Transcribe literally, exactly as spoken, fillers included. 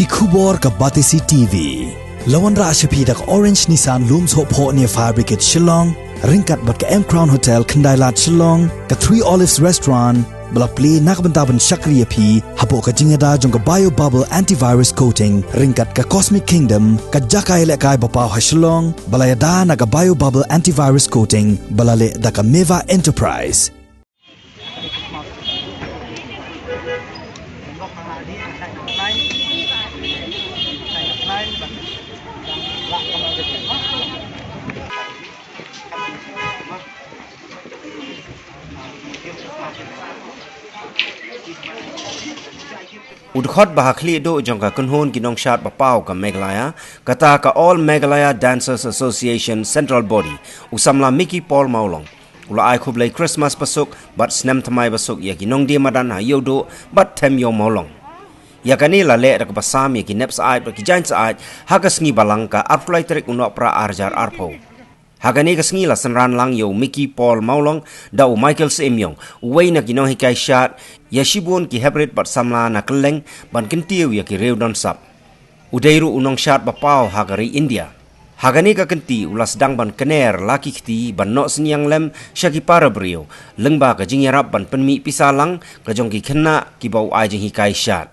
Ki khubor ka Batesi T V. La wanrah sha phi da ka Orange Nissan Lum Sohphoh near Fire Brigade Shillong, ryngkat bad ka M Crown Hotel Khyndailad Shillong, ka Three Olives Restaurant, ba la plie na ka bynta ban shakri ïa phi hapoh ka jingïada jong ka Bio Bubble Antivirus Coating, ryngkat ka Cosmic Kingdom, ka jaka ïalehkai ba paw ha Shillong, ba la ïada na ka Bio Bubble Antivirus Coating, ba la leh da ka Meva Enterprise. U dkhot ba ha khlieh duh jong ka kynhun ki nongshad ba paw ka Meghalaya, kata ka All Meghalaya Dancers Association Central Body, u samla Mickey Paul Mawlong, u la ai khublei Christmas basuk bad snem thymmai basuk ïa ki nongdie madan ha Ïewduh bad Them Ïew Mawlong. Ïa kane la leh da kaba sam ïa ki nep syaid bad ki jaiñ syaid ha ka sngi Balang ka arphew lai tarik u Nohprah ar hajar arphew. Ha kane ka sngi la synran lang ïa u Mickey Paul Mawlong da u Michael Syiem Ïong, uwei na ki nonghikai shad, ïa shibun ki heprit bad samla na kylleng ban kyntiew ïa ki riew don sap. U dei ruh u nongshad ba paw ha ka ri India. Ha kane ka kynti u la sdang ban kner la ki kti ban noh synñiang lem sha ki para briew, lyngba ka jingïarap ban pynmih pisa lang ka jong ki khynnah kiba u ai jinghikai shad.